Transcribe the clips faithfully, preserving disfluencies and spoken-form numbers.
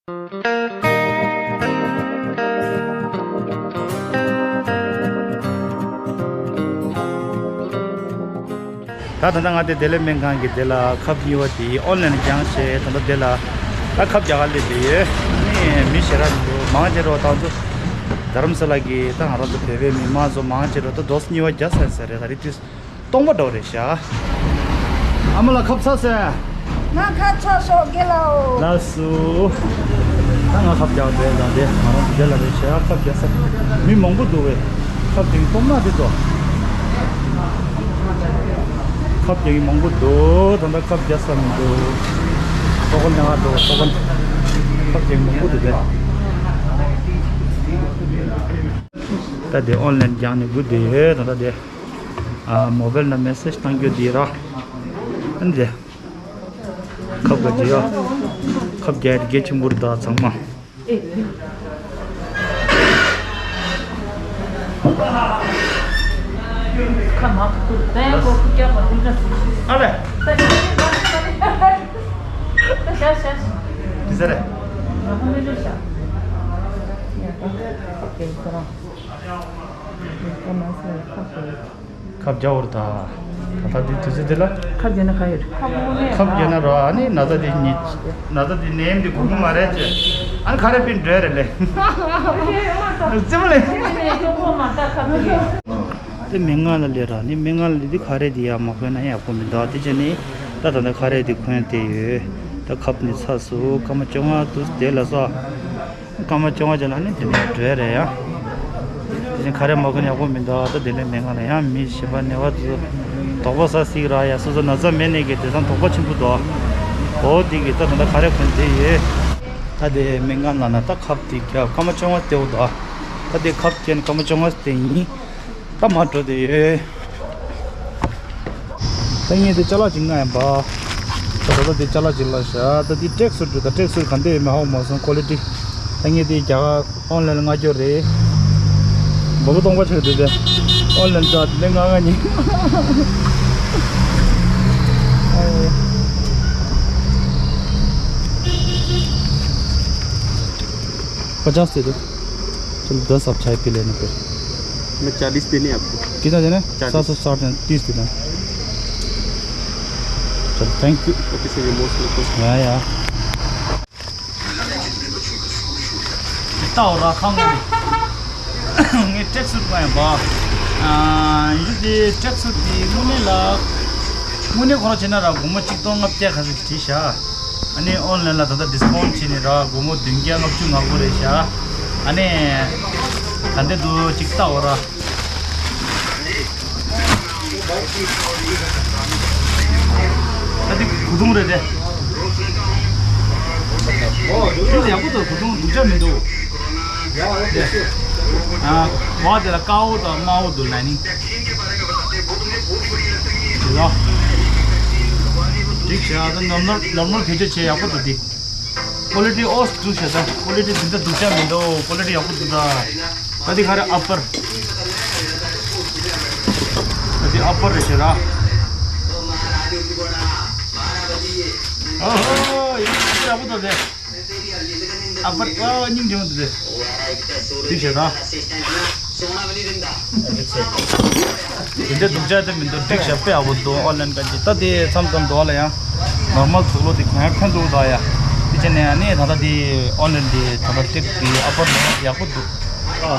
ད་ད་ལྟ་ང་དེ་བདེ་ལེགས་སྨན་ཁང་གི་དེ་ལ་ཁབ་གཉིས་པ་དེ་ཨོན་ལན་བརྒྱངས་བྱས། ད་ལྟ་དེ་ལ་ད་ཁབ་རྒྱག་ག་སླེབས་བསྡད་ཡོད། ཨ་ནི་མི་ཞེ་དྲག་མི་འདུག་མང་ཆེ་རོ་ད་ཚོ་རྡ་རམ་ས་ལ་གི་ད་ང་རང་ཚོ་བོད་པའི་མི་མང་ཚོ་མང་ཆེ་རོ་ད་ཌོ་སི་གཉིས་པ་བརྒྱབ་ཚར་ཟེར་རེད། ད་རེས་དུས་སྟོང་པ་འདྲ་བོ་རེད་ཤག་ཨ་མ་ལགས་ཁབ་ཚ་ཟེར། ང་ཁ་ཚ་ཤོག་དགེ་ལའོ། ལགས་སོ། ད་ང་ཁབ་རྒྱག་འདོད་ད་དེ་ང་རང་དེ་ལ་རེད་ཤག་ཁབ་རྒྱག་ས་མི་མང་པོ་འདུག་བས། ཁབ་རྒྱག་གི་སྟོང་ན་དེ་ཚོ། ཁབ་རྒྱག་གི་མང་པོ་འདུག་ད་ལྟ་ཁབ་རྒྱག་ས་མི་འདུག་སོ་གོ་ཉ་ང་འགྲོ་སོ་གོ་ཁབ་རྒྱག་གི་མང་པོ་འདུག་དེ། ད་དེ་ཨོན་ལན་རྒྱག་ནས་སྒུག་བསྡད་ཡོད། ད་ལྟ་དེ། ཨ། མོ་བེལ་ལ་མེ་སེཇ་བཏང་རྒྱུ་དེ་ར། ཨ་ནི་དེ། ཁབ་ག་ཅི་ཡོད། ཁབ་རྒྱག་ཡ་དེ་གལ་ཆེན་པོ་རེད་ད་ཚང་མ། ཨ་ལེ། དེ་ཟེར་རེད། ཁབ་རྒྱག་འོར་ད། ད་ལྟ་འདི་དུས་ཚོད་འདི་ལ། ཁབ་རྒྱག་ན་ག་ཡོད། ཁབ་རྒྱག་ན་རོ། ཨ་ནི་ན་ཚ་འདི་ཉིད། ན་ཚ་འདི་ནད་ཡམས་འདི་འགོས་ཀྱི་མ་རེད་ཅེ། ཨ་ནི་ག་རེ་ཕིན་འགྲོ་རེད་ལེ། རྩེ་མོ་ལེ། དེ་མི་ང་ལ་ལས་ར་ནི་མི་ང་ལ་ལས་འདི་ག་རེ་འདི་ཡ་མ་གོན་ན་ཡག་པོ་མི་འདུག་དེ་བྱས་ནི་ད་ད་ལྟ་ག་རེ་འདི་གོན་བསྡད་ཡོད། ད་ཁབ་ནི་ཚ་སུ་སྐར་མ་བཅོ་ལྔ་དུས་དེ་ལ་སོ། སྐར་མ་བཅོ་ལྔ་ཅན་ལ་ནི་དེ་ནས་འགྲོ་ཡ་རེད་ཡ། དེ་བཞིན་ག་རེ་མ་གོན་ཡག་པོ་མི་འདུག་ད་དེ་ལས་མེད་ང་ལ་ཡང་མི་གཞན་པ་ནད་པ་ཚོ་དོགས་པ་ཟ་སྲིད་ར་ཡ། སོ་སོ་ན་ཚ་མེད་ནས་ཀྱི་དེ་ཚང་དོགས་པ་ཆེན་པོ་འདུག་འོ་དེ་གི་ད་ད་ལྟ་ག་རེ་གོན་དེ་ཡོད། ད་དེ་མི་ང་ལ་ན་ད་ཁབ་དེ་རྒྱབ་སྐར་མ་བཅོ་ལྔ་སྟེའུ་འདུག་ད་དེ་ཁབ་ཀྱན་སྐར་མ་བཅོ་ལྔ་སྟེ་ཡིན། ད་མ་འགྲོ་དེ་ཡོད། ད་ངས་དེ་ཅ་ལག་ཅིག་མངགས་ཡིན་པ། ད་ད་ལྟ་དེ་ཅ་ལག་ཅིག་ལ་བཞག་ད་དེ་ཊེག་སུཊ་འདུག་ད་ཊེག་སུཊ་ག་འདྲ་ཡོད་མེད་ཧ་གོ་མ་སོང་། ཀོ་ལི་ཊི། ད་ངས་དེ་རྒྱ་གར་ཨོན་ལན་ལ་མངགས་རྒྱུ་རེད། མགོ་ལོག་སྟོང་པ་ཆགས་འདུག་དེ་ཨོན་ལན་ད་དེ་ལས་མངགས་མངགས་ཉིན། पचास दे दो। चलो, दस आप चाय पी लेना फिर। मैं चालीस देने आपको। कितना देना है? चालीस। सात सौ साठ देना, तीस देना। चलो, थैंक यू। ओके सर, ये मोस्ट वेलकम। या, या। ད་འོ་ར་ཁང་ངོ་ནས་ངས་ཊེག་སུཊ་ག་ཡང་པ། ཨ། ཡུ་དེ་ཊེག་སུཊ་དེ་དངོས་གནས་ལ། དངོས་གནས་ཁོ་རང་བྱས་ན་ར་སྒོར་མོ་གཅིག་སྟོང་ལྔ་བརྒྱ་ག་ཚོད་ཅིག་བྲིས་ཤག་ཨ་ནི་ཨོན་ལན་ལ་ད་ལྟ་ཌི་སི་ཀའུན་ཊི་བྱས་ནས་ར་སྒོར་མོ་བདུན་བརྒྱ་ལྔ་བཅུ་ང་དགུ་རེད་ཤག་ཨ་ནི་ག་འདྲ་འདུག་ཅིག་ལྟ་འོ་ར། ད་འདི་གོས་ཐུང་རེད་དེ། འདི་ཡག་པོ་འདུག་གོས་ཐུང་སྡུག་ཅག་མི་འདུག་ཨ། འོ་དེ་ལ་དཀར་པོ་དང་དམར་པོ་འདུག་ལ་ནི། དེ་ལ། འགྲིག་བྱས་ཨ། ད་ནོར་མལ་ནོར་མལ་བེད་སྤྱོད་བྱས་ཡག་པོ་འདུག་འདི། ཀོ་ལི་ཊི་ཨོ་སི་འདུག་ཤག་ད་ཀོ་ལི་ཊི་འདི་འདྲ་སྡུག་ཅག་མི་འདུག་ཀོ་ལི་ཊི་ཡག་པོ་འདུག་ད། ད་འདི་ག་རེ་ཨ་པར། ད་འདི་ཨ་པར་རེད་ཤག་ར། ཨོ་ཧོ། ཡག་པོ་འདུག་དེ། ཨ་པར། ཨ། སྙིང་རྗེ་མོ་འདུག་དེ། འདི་བྱས་ད། དེ་འདྲ་སྡུག་ཅག་དེ་མི་འདུག་འགྲིག་ཤག་དཔེ་ཡག་པོ་འདུག་ཨོན་ལན་ག་ཅིག་ད་དེ་མཚམས་མཚམས་འདུག་ལ་ཡང་། ནོར་མལ་ཚུགས་ལོ་དེ་གོན་ཡག་ཕན་འདུག་ད་ཡ། དེ་བྱས་ནས་ཨ་ནི་ད་ལྟ་དེ་ཨོན་ལན་དེ་ད་ལྟ་ཊེག་དེ་ཨ་པར་ནང་ཡག་པོ་འདུག་ཨ།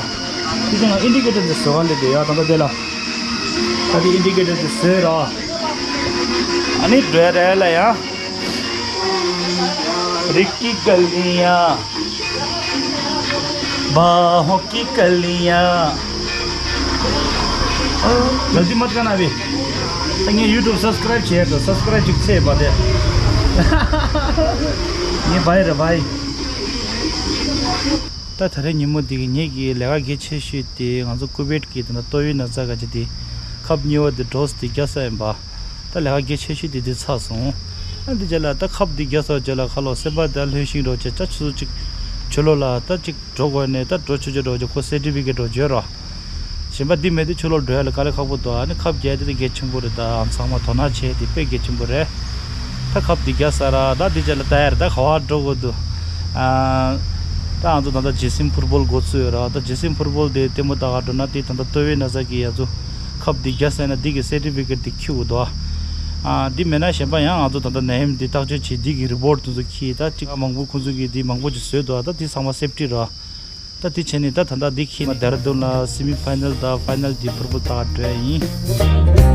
དེ་བྱས་ན་ཨིན་ཌི་ཀེ་ཊར་དེ་བཟོ་ག་འདི་དེ་ཡ་ད་ལྟ་དེ་ལ། ད་དེ་ཨིན་ཌི་ཀེ་ཊར་དེ་བཟོས་ར། ཨ་ནི་འགྲོ་ཡ་རེད་ལ་ཡ། रिक्की गलियां, बाहों की गलियां। गलती मत करना अभी। ངའི་ཡུ་ཊུབ་སབ་སི་ཀེ་རེབ་བྱས་དང་སབ་སི་ཀེ་རེབ་ཅིག་ཚེ་བ་དེ། ངའི་བའི་རེད་བའི། ད་ད་རེས་ཉིན་མོ་འདི་གི་ངེད་ཀྱི་ལས་ཀ་གལ་ཆེ་ཤོས་དེ་ང་ཚོ་ཀུ་བེད་ཀྱི་དེ་ན་ཏོག་དབྱིབས་ན་ཚ་ག་ཅི་དེ་ཁབ་གཉིས་པ་དེ་ཌོ་སི་དེ་རྒྱག་ས་ཡིན་པ། ད་ལས་ཀ་གལ་ཆེ་ཤོས་དེ་དེ་ཚར་སོང་། ཨ་འདི་རྗེས་ལ་ད་ཁབ་འདི་རྒྱག་ཚར་རྗེས་ལ་ཁ་ལོ་སེམས་པ་ད་ལྷོད་ཤིང་རོ་བྱས་ཅ་ཆུ་ཚོད་གཅིག་ཕྱི་ལོགས་ལ་ད་གཅིག་འགྲོ་དགོས་ནས་ད་འགྲོ་ཆོག་ཆོག་འགྲོ་ཆོག་ཁོ་སེ་ཊི་ཕི་ཀེ་ཊི་འགྲོ་བྱོས་རོགས། གཞན་པ་འདི་མེད་དུས་ཕྱི་ལོགས་འགྲོ་ཡ་ལ་དཀའ་ལས་ཁག་པོ་འདུག་ཨ་ནི་ཁབ་རྒྱག་དེ་ད་གལ་ཆེན་པོ་རེད། ད་ཚང་མ་དོ་སྣང་བྱས་དེ་དཔེ་གལ་ཆེན་པོ་རེད། ད་ཁབ་འདི་རྒྱག་ས་ར་ད་འདི་རྗེས་ལ་ད་ཡར་ད་ག་བ་འགྲོ་དགོས་འདུག་ཨ། ད་ང་ཚོ་ད་ལྟ་ཇི་སིམ་ཕུར་བོལ་འགོ་ཚུགས་ཡོད་ར། ད་ཇི་སིམ་ཕུར་བོལ་དེ་ལྟད་མོ་ལྟ་ག་འགྲོ་ན་དེ་ད་ལྟ་ཏོ་ཝེ་ན་ས་གི་ཡ་ཚོ་ཁབ་དེ་རྒྱ་སེ་ན་དེ་གི་སེ་ཊི་ཕི་ཀེཊ་དེ་ཁྱུ་འདུག་ཨ། ཨ། དེ་མེད་ན་གཞན་པ་ཡང་ང་ཚོ་ད་ལྟ་ནད་ཡམས་དེ་བརྟག་དཔྱད་བྱེད་དེ་གི་རི་པོར་ཊ་དེ་ཚོ་ཁྱི་ད་ཅིག་མང་པོ་ཁོང་ཚོ་གི་དེ་མང་པོ་ཅིག་བཟོས་འདུག་ཨ། ད་དེ་ཚང་མ་སེ་ཕི་ཊི་ར། ད་དེ་བྱས་ནས་ད་ད་ལྟ་འདི་ཁྱེད་ནི་ཌེ་ར་ཌུན་ལ་སེ་མི་ཕའི་ནལ་དང་ཕའི་ནལ་འདི་ཕུར་བུ་ལྟ་འགྲོ་ཡ་ཡིན།